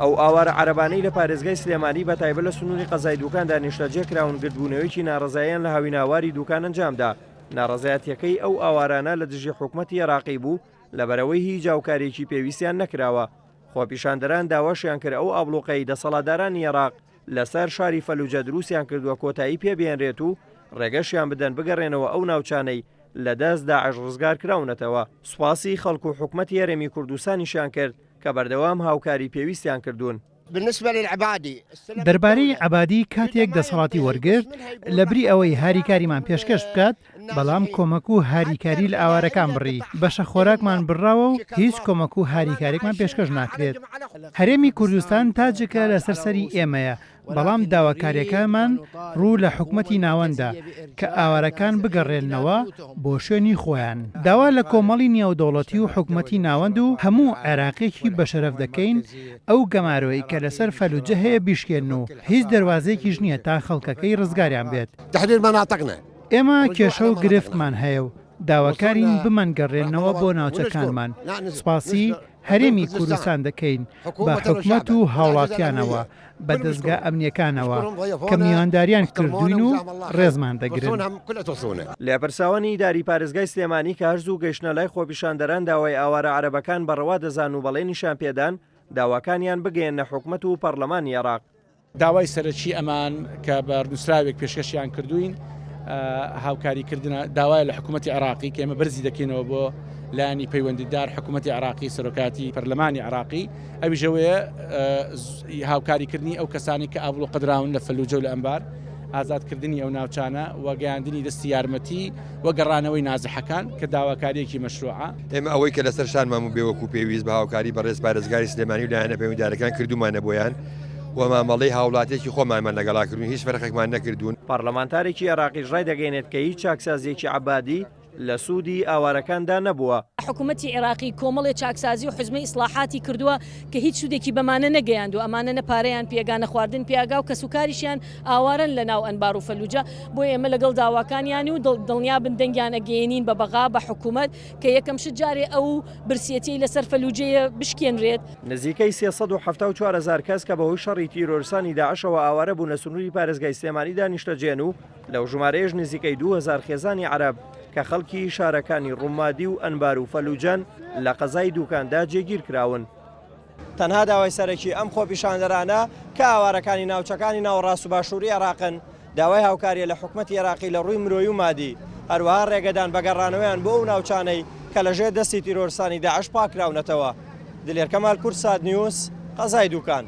ئەو ئاوارە عەرەبانەی لە پارێزگای سلێمانی بە تایبەت لە سنووری قەزای دوکاندا نیشتەجێ کراون گردبوونەوەیەکی ناڕەزاییان لە هاویناواری دوکان ئەنجامدا. ناڕەزایەتییەکەی ئەو ئاوارانە لە دژی حکومەتی عێراقی بوو لەبەرئەوەی هیچ هاوکارییەکی پێویستیان نەکراوە. خۆپیشاندەران داواشیان کرد ئەو ئابڵوقەی دەسەڵاتدارانی عێراق لەسەر شاری فەلوجە دروستیان کردووە کۆتایی پێ بهێنرێت و ڕێگەشیان بدەن بگەڕێنەوە ئەو ناوچانەی لە دەست داعش ڕزگارکراونەتەوە. سوپاسی خەڵک و حکومەتی هەرێمی کوردستانیشیان کرد کە بەردەوام هاوکاری پێویستیان کردوون. دەربارەی عەبادی کاتێک دەسەڵاتی وەرگرت لەبری ئەوەی هاریکاریمان پێشکەش بکات، بەڵام کۆمەک و هاریکاری لە ئاوارەکان بڕی، بەشە خۆراکمان بڕاوە و هیچ کۆمەک و هاریکاریەکمان پێشکەش ناکرێت. هەرێمی کوردستان تاجێکە لەسەر سەری ئێمەیە، بەڵام داواکاریەکانمان ڕوو لە حکومەتی ناوەندە کە ئاوارەکان بگەڕێننەوە بۆ شوێنی خۆیان. داوا لە کۆمەڵی نێودەوڵەتی و حکومەتی ناوەند و هەموو عێراقیەکی بەشەرەف دەکەین ئەو گەمارۆی کە لەسەر فەلوجە هەیە بیشکێنن و هیچ دەروازەیەکیش نیە تا خەڵکەکەی ڕزگاریان بێت. ئێمە کێشە و گرفتمان هەیە و داواکارین بمانگەڕێننەوە بۆ ناوچەکانمان، سوپاسی هەرێمی کوردستان دەکەین بە حکومەت و هاوڵاتیانەوە، بە دەزگا ئەمنییەکانەوە کە میوانداریان کردووین و ڕێزمان دەگرن. لێپرساوانی ئیداری پارێزگای سلێمانی کە هەر زوو گەیشتنە لای خۆپیشاندەران داوای ئاوارە عەرەبەکان بە ڕەوا دەزان و بەڵێنیشیان پێدان داواکانیان بگەیەننە حکومەت و پەڕلەمانی عێراق. داوای سەرەکی ئەمان کە بە نووسراوێک پێشکەشیان کردوین هاوکاری کردنە داوایە لە حکوومەتتی عراقی کە ئێمە بەرزی دەکەینەوە بۆ لایەنی پەیوەندیدار حکوومەتتی عراقی سەرۆکاتی پەرلەمانی عراقی ئەویشەوەیە هاوکاریکردنی ئەو کەسانی کە ئابڵۆ قەدراون لە فەلوجە و لە ئەنبار ئازادکردنی ئەو ناوچانە و گەیاندنی دەستی یارمەتی و گەڕانەوەی نازحەکان کە داواکارییەکی مەشروعە. ئێمە ئەوەی کە لەسەر شانمان بوو بێ وەکو پێویست بە هاوکاری بەڕێز پارێزگاری سلێمانی و لایەنە پەیوەندیدارەکان کردوومانە بۆیان و مامەڵەی هاوڵاتیەکی خۆمانمان لەگەڵا کردوون هیچ فەرقێکمان نەکردوون. پەڕلەمانتارێکی عێراقیش ڕایدەگەیەنێت کە هیچ چاکسازییەکی عەبادی لە سوودی ئاوارەکاندا نەبووە. حکومەتی عێراقی کۆمەڵێ چاکسازی و حوزمەی ئیسڵاحاتی کردووە کە هیچ سوودێکی بەمانە نەگەیاندووە، ئەمانە نە پارەیان پێگا نە خواردن پێگا و کەسوکاریشیان ئاوارەن لە ناو ئەنبار و فەلوجە، بۆیە ئێمە لەگەڵ داواکانیانین و دڵنیابن دەنگیان ئەگەیەنین بە بەغا بە حکومەت کە یەکەم شت جارێ ئەو برسیەتیەی لەسەر فەلوجەیە بشکێنرێت. نزیکەی 374 هەزار کەس کە بەهۆی شەڕی تیرۆرستانی داعشەوە ئاوارە بوون لە سنووری پارێزگای سلێمانیدا نیشتەجێن و لەو ژمارەیەش نزیکەی 2000 خێزانی عەرەب کە خەڵکی شارەکانی ڕومادی و ئەنبار و فەلوجەن لە قەزای دوکاندا جێگیر کراون. تەنها داوای سەرەکی ئەم خۆپیشاندەرانە کە ئاوارەکانی ناوچەکانی ناوەڕاست و باشووری عێراقن، داوای هاوکارییە لە حکومەتی عێراقی لە ڕووی مرۆیی و مادی، هەروەها ڕێگەدان بە گەڕانەوەیان بۆ ئەو ناوچانەی کە لەژێر دەستی تیرۆرستانی داعش پاککراونەتەوە. دلێر کەمال، کوردسات نیوز، قەزای دوکان.